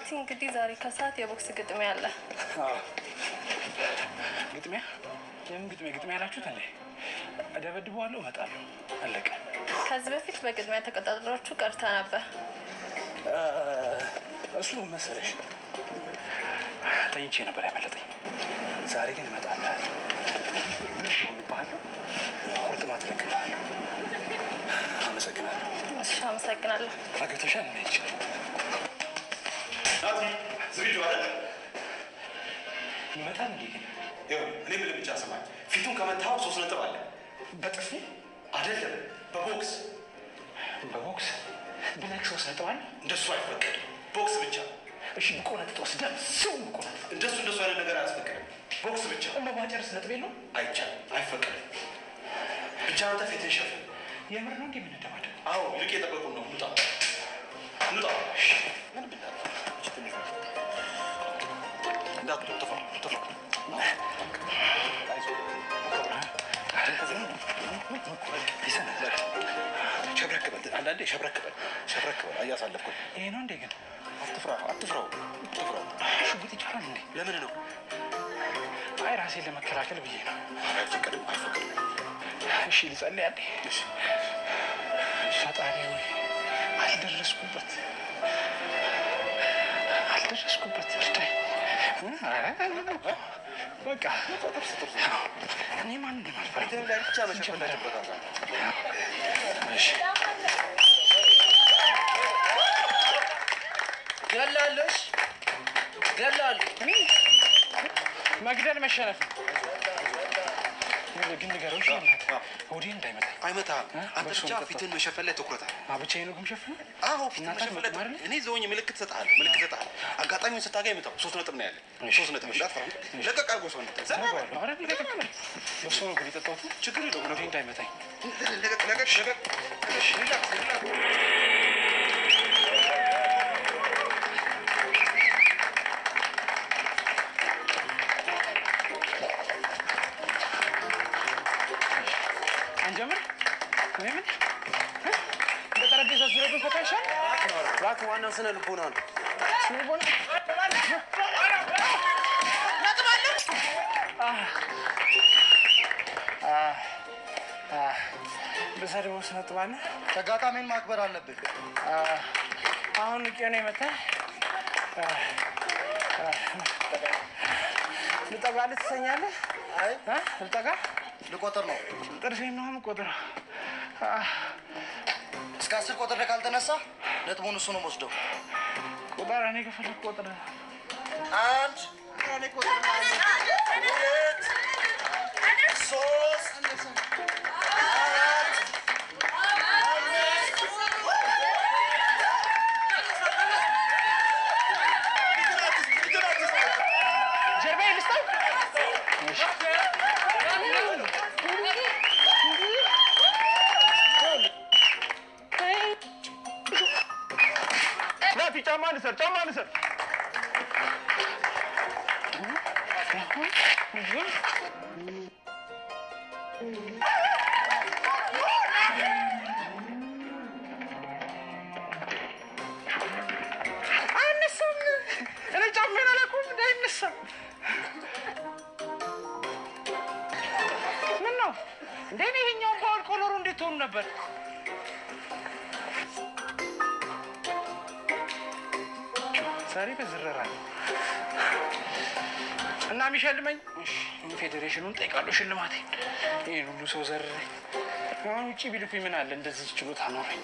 ናቲ፣ እንግዲህ ዛሬ ከሰዓት የቦክስ ግጥሚያ አለ። ግጥሚያ? የምን ግጥሚያ? ግጥሚያ ያላችሁት እንዴ? እደበድበዋለሁ፣ እመጣለሁ። አለቀ። ከዚህ በፊት በግጥሚያ ተቀጣጥራችሁ ቀርተ ነበር። እሱ መሰለሽ ተኝቼ ነበር ያመለጠኝ። ዛሬ ግን እመጣልሃለሁ። ብር ሆንብሃለሁ፣ ቁርጥማት እለቅልሃለሁ። አመሰግናለሁ። እሺ፣ አመሰግናለሁ። አግብተሻል? እንዴ? ናቲ ዝግጁ አይደል? ይመጣል እንዴ ግን? ይኸው እኔ የምልህ ብቻ ስማኝ። ፊቱን ከመታኸው 3 ነጥብ አለ። በጥፊ አይደለም፣ በቦክስ። በቦክስ ብለህ 3 ነጥብ አለ? እንደሱ አይፈቀድም። ቦክስ ብቻ። እሺ፣ ብቆነጥጠውስ? ደም ስው ብቆነጥጠው። እንደሱ አይነት ነገር አያስፈቅድም። ቦክስ ብቻ። መቧጨርስ ነጥብ የለውም? አይቻልም፣ አይፈቀድም። ብቻ አንተ ፊትህን ሸፍን። የምር ነው እንዴ የምንደባደበው? አዎ፣ ይልቅ የጠበቁን ነው። እንውጣ፣ እንውጣ። ምን ብናደርግ? እቺ ትንሽ ነው። እንዳትወጣ፣ ጥፋ፣ ጥፋ። ሸብረክ በል፣ አንዳንዴ ሸብረክ በል፣ ሸብረክ በል። እያሳለፍኩኝ ይሄ ነው እንዴ ግን? አትፍራ፣ አትፍራው፣ አትፍራው። ሽጉጥ ይቻላል እንዴ? ለምን ነው? አይ ራሴን ለመከላከል ብዬ ነው። አይፈቀድም፣ አይፈቀድም። እሺ ልጸልይ አንዴ። ፈጣሪ ሆይ አልደረስኩበት፣ አልደረስኩበት፣ እርዳኝ። በቃ እኔ ማንንም አልፈራም። ፊትህን ላይ ብቻ መሸፈን ትችልበታለህ። እሺ ገላለሽ ገላለሁ። መግደል መሸነፍ ነው። ግን ንገረው እሺ፣ እናትህ ሆዴን እንዳይመታኝ። አይመታህም። አንተ በእሱ ብቻ ነው ፊትህን መሸፈን ላይ ትኩረት አድርግ። ብቻዬን ነው የምሸፍነው? አዎ፣ ፊትህን እናንተ መሸፈን ላይ አትመጡም አይደል? እኔ ዘውኝ ምልክት እሰጥሃለሁ፣ ምልክት እሰጥሃለሁ። አጋጣሚውን ስታገኝ ምታው። 3 ነጥብ ነው ያለህ። 3 ነጥብ እንዳትፈራ። ለቀቅ አድርጎ ሰው ነው። ዘና በል። ኧረ ለቀቅ አለ። በእሱ ነው ግን የጠጣሁት። ችግር የለውም። ሆዴን እንዳይመታኝ። ለቀቅ፣ ለቀቅ፣ ለቀቅ። Relax፣ relax። አንጀምር ወይ ምን? እንደ ጠረጴዛ ዙሪያ ብንፈታ ይሻላል። እባክህ ዋናው ስነ ልቦና ነው። ስነ ልቦና በሰድበው ስነ ጥብ አለ። ተጋጣሚን ማክበር አለብህ። አሁን ንቄ ነው የመታኝ። ልጠጋ ልትሰኛለህ? አይ ልጠጋ? ልቆጥር ነው። ጥርሴን ነው የምቆጥረው። እስከ 10 ቆጥሬ ካልተነሳ ነጥቡን እሱ ነው የምወስደው። ቁጥር እኔ ከፈለኩ ቆጥር። 1 2 3 4 5 ጀርባዬን ልስጠው? ናቲ ጫማ ንሰር፣ ጫማ ንሰር። አይነሳም። እኔ ጫማዬን አላውቀውም። እንደ አይነሳም። ምን ነው እንደ እኔ ይሄኛውን ባወልቀው ኖሮ እንዴት ትሆኑ ነበር? ዛሬ በዝረራ ነው እና የሚሸልመኝ ፌዴሬሽኑን ጠይቃለሁ። ሽልማቴን ይሄን ሁሉ ሰው ዘርሬ አሁን ውጪ ቢልኩኝ ምን አለ እንደዚህ ችሎታ ኖረኝ።